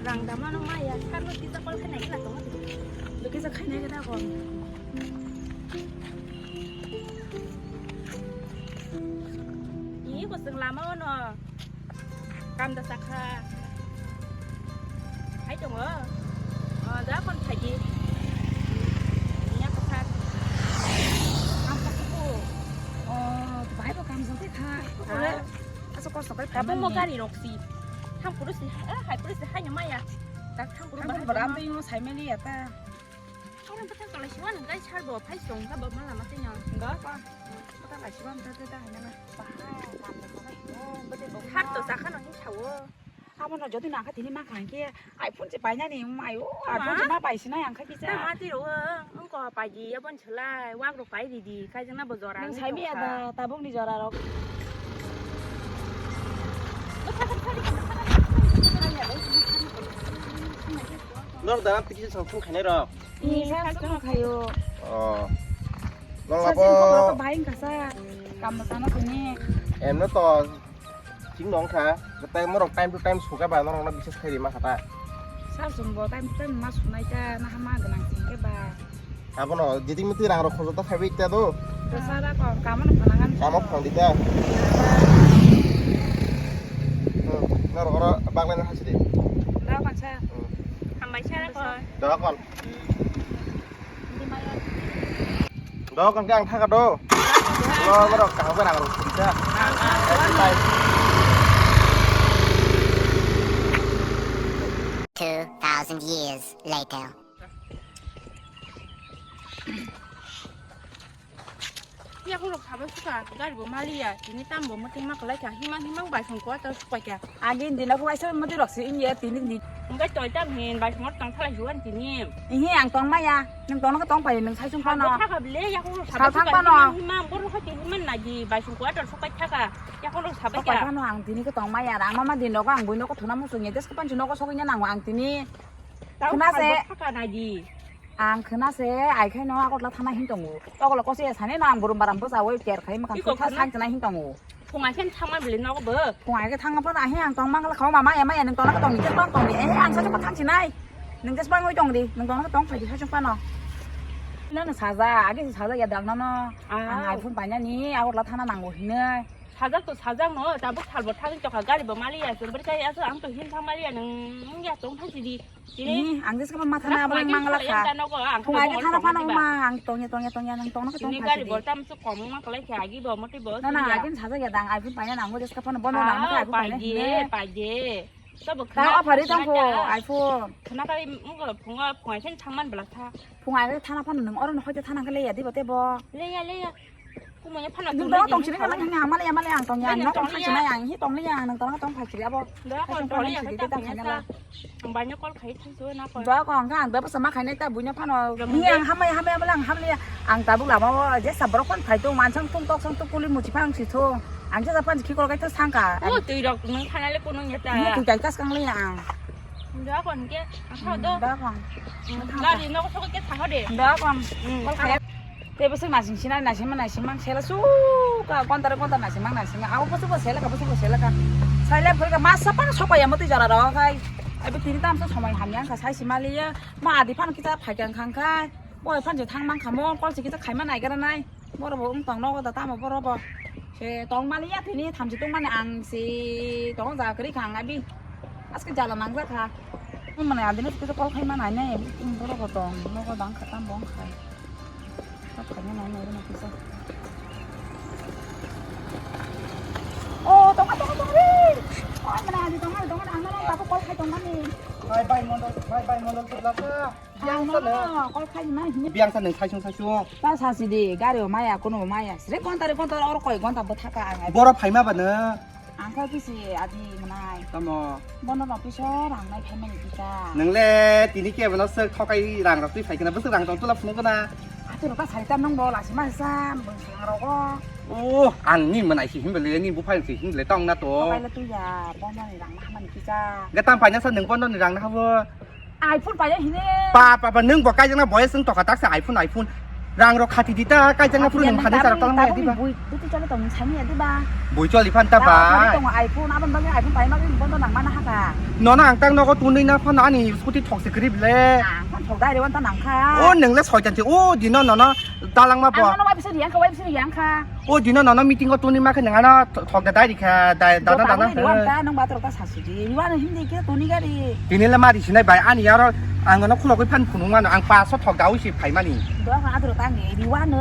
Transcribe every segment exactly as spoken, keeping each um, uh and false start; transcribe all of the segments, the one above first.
Rang dama no maya, salo tisa kol khainai khe na tongo. Tisa khainai khe na kon. Ini ko sing lama ono. Kam da sakha. Hai tongo. Oh, da kon phaji. Ini apa kan? Kam sakha ko. Oh, bai bo kam sakha. Asa kosto kai. Apa mo gari roksi. Ham puru si, eh, hai puru si hai no maya. Tak ham puru bahai. Ham puru bahai. Sai meli ya ta. Orang petang kalau siwan enggak sar bo phai song ka bo malam mati nyong. Enggak apa. Petang lai siwan ta ta hai nama. Bahai, lam ta bahai. Oh, bete bo. Har to sakha no hin sawo. Abo no jodi na kha tini ma khang ke iPhone se paina ni mai o. Ma? iPhone se ma pai sinai ang kha kisa. Ta ma ti ro, ang ko pai di abon. Lai, wak rok pai di di, kai jeng na bo jora. Nang sai mi ada, tabuk ni jora rok. Nor da tiki sang phung khainai rok. Ni sa sung khayo. Oh. Nang sa labo sung ko bai kasa. Kam mo tano kuni. Em no to. Ching nong kha, tei morok time to time suka ba norok no bises khairi ma kha ta. Sar sung bo time to time ma sunai ta, na hama gwnang ching khe ba. Abono jiti muti rang rok khorjo ta khaibai ta do. To sara ko, kamo no phanangan. Kamo phang di ta. Hmm, norok oro baglai na hasi de. Da kon sa. Hmm. Hambai sara ko. Da kon. Dokon khe ang thaka do. Lo, lo, kaham khe rang rok sirisa. Two thousand years later. Ya, ko rok sabai suka, gari bo maliya, tini tam bo muting ma kalai kha, himang himang bai song ko ta supai kha. Ani dina ko aisa mati rok si inya tini di. Engkai toi tam hin bai song tang thalai juan tini. Ihi ang tong maya, nang tong no tong pai nang sai sung pano. Thaka bile ya ko sa thang pano. Hima bor ko hima naji bai sung ko ator sok pai thaka. Ya ko sa pai ka. Pano ang tini ko tong maya, ang mama din ko ang bui no ko thuna musung ya des ko pan no ko sok nya nang ang tini. Khna se. Thaka naji. Ang khna se, ai khai no Agartala thana hin tongo. Tokolo kose sane no ang burum baram bwsa oi ter khai makam iko sa khna. Sang chana hin tongo. Phungai khe thangma bile nogo bo. Phungai khe thangma pho ahi ang tong mangla khao mama ya maya nang tona ka tong ni tong tong ni. Eh, ang sa chapa thang chinai. Nang tes bang oi tong di, nang tona ka tong phai di sa chapa no. Na na saja, age saja ya dang no no. Ang iPhone paina ni Agartala thana nango hinai. Sajak to sajak no, tabuk salbo thangwi tokha gari bo maliya, chwng bwrwi kai aso ang to hin thang maliya, nwng ya tong thang sidi. Tini ang jeska ma thana abang mangla kha. Phung ai khe thana phano ma ang tongya tongya tongya nang tongna khe tong gari bo tam su kom ma kalai kha agi bo moti bo. Na na agin sajak ya dang iPhone paina nango jeska phano bono nang ma kha iPhone paina. Paje paje. Sabo ta khna offer i thang pho iPhone. Khna kai mung phunga phunga khen thangman bla tha. Phung ai thana phano nang oro no hoite thana khe leya dibo tebo. Leya leya. Kumanya phano. Nang tong sini kana nang hamale hamale ang tong ya. Nang tong sini yang hi tong leya nang tong tong phai siri abo. Da ko tong leya ta khana la. Ang banyo call khai thang so na ko. Da ko ang ang da basa ma khai nai ta bunya phano. Ni ang hamai hamai hamale ang hamle ang tabuk lama je sabrok phon phai tong mansang tong tok sang tong kuli muchi phang si thong. Ang je japan khikol kai ta sangka. O twi rok nang khana le kono nyata. Ni twi kai kas kang leya ang. Da kon ke, ang thang do. Da kon. Gari no sok ke thang de. Da kon. Kol khai. Te bwswk naising sinai naising man naising man sela su ka kontar kontar naising man naising. Abo bwswk bo sela ka bwswk bo sela ka. Saila phoi ka masa pan sok ya mati jara ro khai. Abi tini tam sa somoi hamya ka sai simali ya. Ma adi pan kita phai kang khang khai. Boi pan je thang mang khamo kol se kita khai man nai gara nai. Boro bo wng tong nogo da tamo boro bo. Se tong mani ya tini thamchi tong mani ang se tong ja kri khang abi. Aske jala nang ja kha. Wng mani adini se kisa call khai ma nai nai. Wng boro bo tong nogo dang kha tam bong khai. Kap khai ma nai nai rwna kisa. O tong ma tong ma tong ri. O mani adi tong ma tong ma ang ma nang ta call khai tong mani. Bye bye mondol bye bye mondol tu laka. Biyang sa no. Call khai ma hini. Biyang sa nung saisung saisung. Ta sa si di, gari o maya, kuno o maya. Sre gonta re gonta oro koi gonta bo thaka ang. Boro phaima ba no. Ang kha kisi adi manai. Tamo. Bono no piso rang nai phaimani kita. Nung le tini ke bono sek thokai rang rok twi phai kana bwswk rang tong tula phunuk kana. Atu ro ka sai ta nung bo lasi ma sa bung sang rogo. Oh, ang ni manai si himba le ni bu phai si himba le tong na to. Thokai le tu ya, bono ni rang na hamani kita. Ga tam phaina sa nung bono ni rang na habo. iPhone paina hine. Pa pa pa nung bo kaijakna boyes wng tokha taksa iPhone iPhone. Rang rok khati di ta, kaijakna phuru nwng phani sarok tolong ya diba? Bui duty chole tong sani ya diba? Bui choli phan ta ba. Tongo iPhone, abon bagwi iPhone pai magwi bondo nang mana haka. Nono ang tang nogo tunui na phano ani scooty thok se kwrwi bile. Ang phan thok dai re wan ta nang kha. O nwng le soitan se, o dino nono dalangma bo. Ang nono wai bising yang kha, wai bising yang kha. O dino nono meeting o tunui ma khe nwng ano thok da dai ri kha, dai dana dana. Riwan ta nang bator ta sasudi. Riwan hindi khe tunui gari. Tini le mari sinai bai ani aro ang nono khulogwi phan phunung mano ang paso thok da ui si phai mani. Do ang adro ta nge riwan.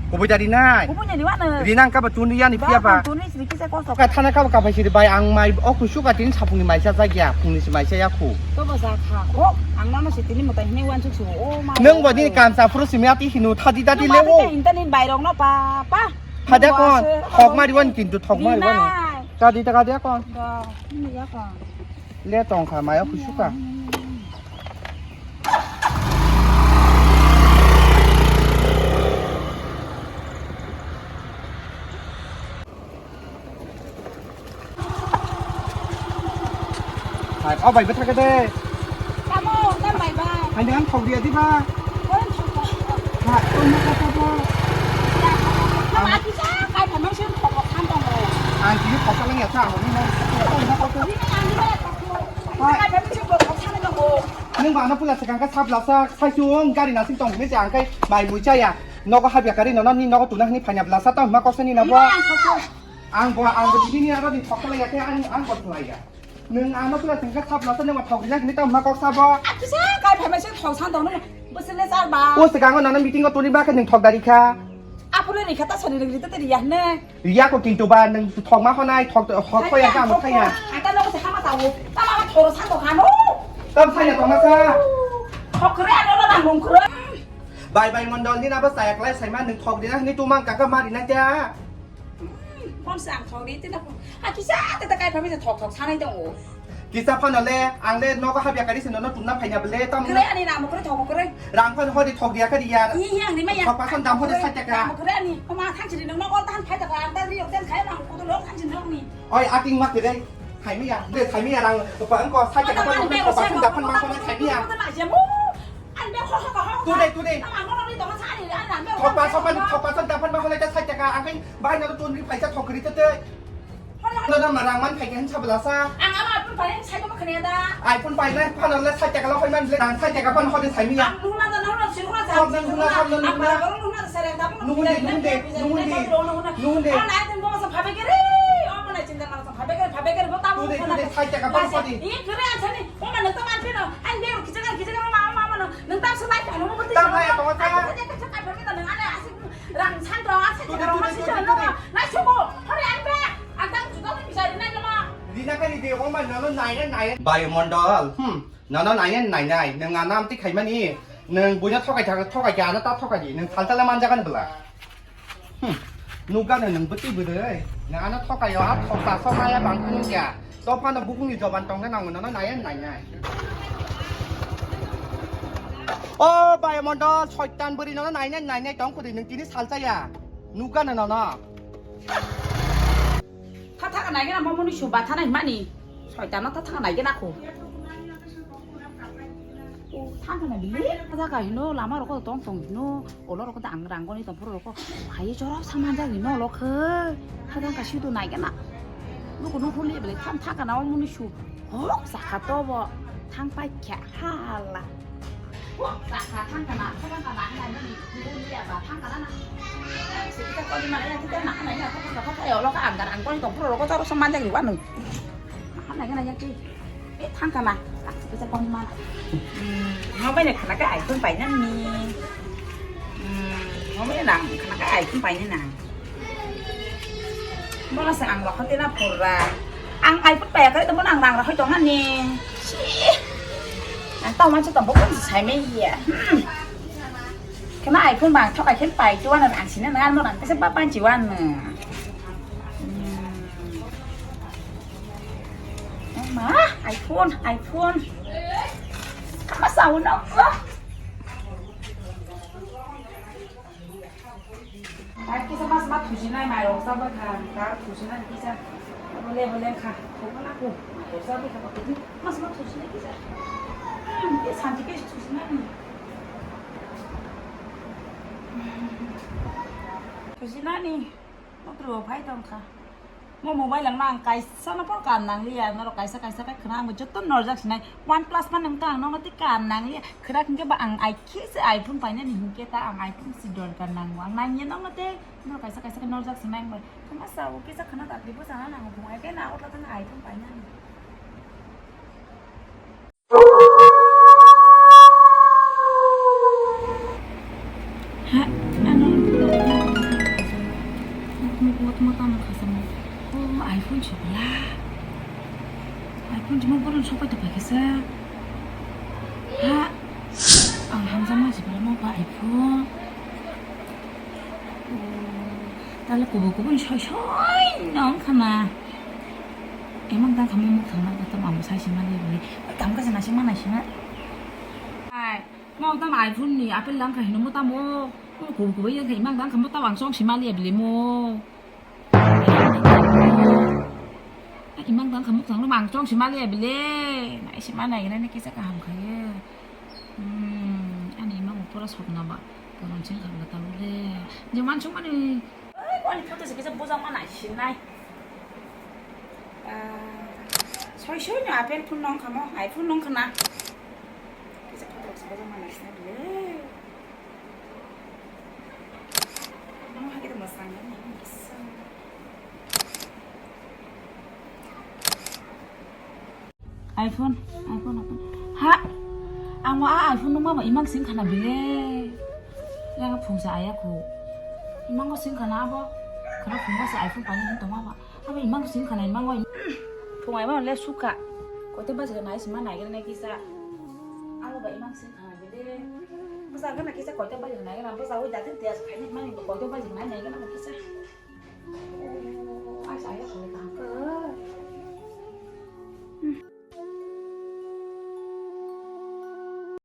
Kubui da ri nai. Kubui ne riwan. Ri nang ka ba tunui yani phiya ba. Tunui sini kisa kosto. Ka thana ka ba ka phai siri bai ang mai o kusu ka tini sapung ni mai sa ja gya phung ni si mai sa ya khu. To bo ja kha. O ang nono si tini mo ta hini wan suk su. O ma. Nwng bo ni kam sa phuru simi ati hinu thadi dadi le o. Nang ba ta inta ni bai rok no pa pa. Phada kon, thok mari wan kintu thok mari wan. Rinai. Kadi ta kadi kon. Da, ini ya kon. Le tong kha maya kusuka. Hai, o bai bwthake de. Tamo, tam bai ba. Hai, nang thok dia di ba. Oi, thok ba. Ha, oi, ma kata ba. Tamo ati sa, kai phamang sen thok thok khan tongo. Ang kiri thok thok ya sa, ang ni ma. Oi, ma kata. Ni ma, ni ma, thok thok. Hai. Kai phamang sen thok thok khan tongo. Nung ba ano pula sekang ka sab lasa, sai su ong gari nasing tong ni se ang kai bai mui cha ya. Nogo habya kari nono ni nogo tuna hini phanya blasa tong ma kok sani na bo. Ni ma, ang thok thok. Ang bo, ang bo dini ni aro ni thok thok ya khe ang, ang bo thok ya. Nwng ano pula sengkha sap lasa nwng thok rijak hinwi tamo ma kok sabo. Kisa kai phaima se thok san tong nwng bwswk le char ba. O swkango nono meeting o toni ba khe nwng thok dari kha. Aphuru rikha ta sari rikha ta riya hne. Riya ko kintu ba nwng thok ma honai thok thok khoya ka mo khaya. Ata no se hama ta o. Ta ma thoro san to khano. Tam khaya to ma sa. Thok kre ano na nang nung kre. Bai bai mondol ni na ba saya klai sai ma nwng thok rijak hinwi tu mang kaka ma rinai ta. Phone se ang thok di, tila phone. A kisa tata kai phabi se thok thok sanai tongo. Kisa phano le, ang le nogo habya kari se nono tumna phaina bele, tam. Kre ani ramo kre thok kre. Rang phano hodi thok diya kari ya. Hi hi ang rimaya. Thok pasan dam hodi sat taka. Ramo kre ani, oma thang chiri nong nogo tan phai taka, ang ta ri ok ten khai rang kudu lok thang chiri nong ni. Oi, ating ma kre. Thai miya, de thai miya rang, pa ang ko sat taka pa thok pasan dam phano ma ko thai miya. Today, today. Thokpa, thokpa, thokpa, thokpa, dapan ma holai ta sait taka, ang kai bahai na to tun ri paisa thok ri te te. Hore, hore. Na, na, marang man phai kan sabla sa. Ang ama iPhone pai, sai ko khne da. iPhone pai na, pa na le sait taka lo hoi man le, ang sait taka pan hoi sai miya. Ang luna da, luna, si luna sa. Thok na, luna, thok na, luna. Ang bara luna sa re, da. Nuhun de, nuhun de, nuhun de. Nuhun de. Ang na item bo sa phabe kere. O mana chinta mana sa phabe kere, phabe kere bo ta. Today, today, sait taka pan hoi. Ye kere an sani. Mama, nwng tamo ani pheno, ani bag rok kichak, kichak, mama, mama, mama, nwng tam swk nai phano, mama, twi. Tam nai, tong ta. Ai, kichak, kichak, ai, phano, nwng ani aswk rang san rok, aswk rok, aswk rok, nai sugo, hori ani bag, ang tang juta, twi bisa rinai, mama. Rina kha ride, o ma, nono nai, nai, nai. Bayomondol, hmm, nono nai, nai, nai, nwng ano amtwi khaimani, nwng buino thokai, thokai, ano ta thokai di, nwng salta le manjagan bwla. Hmm. Nukgano nwng bwtwi bwrwi. Nwng ano thokaio, a thokta sokmaya bang phunukya. Tophano bukhukni joban tongna nango, nono naiya nainai. O Bayomondol, soitan bwrwi nono nainai nainai tong kwrwi, nwng tini salchaya. Nukgano nono. Tha tha naigena mamuni suba thanai mani. Soitanno tha tha naigena kho. O thangkana bini jaga hino lama rokho tong tong hino olo rokho ta ang rangoni tongphuru rokho hai jorok saman jagwi no lokho hadang ka sidu naigena nuku nuku le bele tham thangkana o muni su hok sakha tobo thang pai kha hala hok sakha thangkana thangkana hinai mani nuku le ba thangkana na sita koli mana ya kita na na ya thangkana thangkana olo ka ang rangoni tongphuru rokho jorok saman jagwi wanu. Naikhe naikhe. Eh, thangkana. Taksa kisa kongma. Hmm, mobile khana khe iPhone painani. Hmm, mobile nang khana khe iPhone painani nang. Bono se ang rokho tena pura. Ang iPhone paya kare tongmani ang rang rokho tongnani. Chii. Ang tamo mansa tongbo kung sai maya. Hmm. Kena iPhone bang thok iPhone pai tu wana ang sini nang mo nang kisa ba panci wana. Hmm. Ma, iPhone, iPhone. Kama sa uno. Ai kisa mas ma thusinai mai rok sa ba kha, ka thusinai kisa. Bole bole kha, ko na ko. Rok sa ba kha, mas ma thusinai kisa. Hmm, kisa santi kisa thusinai. Khusinani, nokdrwo phai tongkha. Mo mobile ang nang kaisa no phone kan nang liya, norok kaisa kaisa kai khna ang joto norjak sinai. OnePlus man ang ta ang no mati kan nang liya. Khrak hingke ba ang ai khe se iPhone painani hingke ta ang iPhone si dorkar nango. Ang nang ye no mate, norok kaisa kaisa kai norjak sinai mo. Kama sa o kisa khna ta di bo sana nango, bung ai ke na o ta iPhone painani. Ha, ano, mo, mo, mo, tamo khasamo. O, iPhone chibla. iPhone chimo boron sopai to paikasa. Ha, ang hamjama chibla mo ba iPhone. O, tale kubo kubo soi soi nong khana. Emang tang khamung muk thangna khe tamo amo sai sima le bini. Tam khe sana sima nai sima. Ai, mo tam iPhone ni apple lang kha hino mo tamo. Mo kubu kubu yang kha imang tang kha mo tamo ang chong sima le bili mo. Imang tang kha muk thangna ang chong sima le bili. Nai sima nai gana ni kisa kaham kha ye. Hmm, ani imang pura sokna ba. Koron sing kha ba tamo le. Je man chong mani. Ai, ani photo se kisa bojang ma nai sing nai. Ah, soi soi no apple phone nong khamo, iPhone nong khana. Kisa photo se bojang ma nai sing nai bile. Nong ha kisa masang nai kisa. iPhone, iPhone, iPhone. Ha? Ang wa iPhone nung ma ba imang sing khana bile. Yang phung sa aya khu. Imang ko sing khana abo. Khana phung sa iPhone pani hin toma ba. Abo imang sing khana imang ko. Phung ai ma le suka. Kote ba jega nai sima nai gana kisa. Abo ba imang sing khana bile. Basa gana kisa kote ba jega nai gana basa wi datin tias khai ni mani kote ba jega nai gana kisa.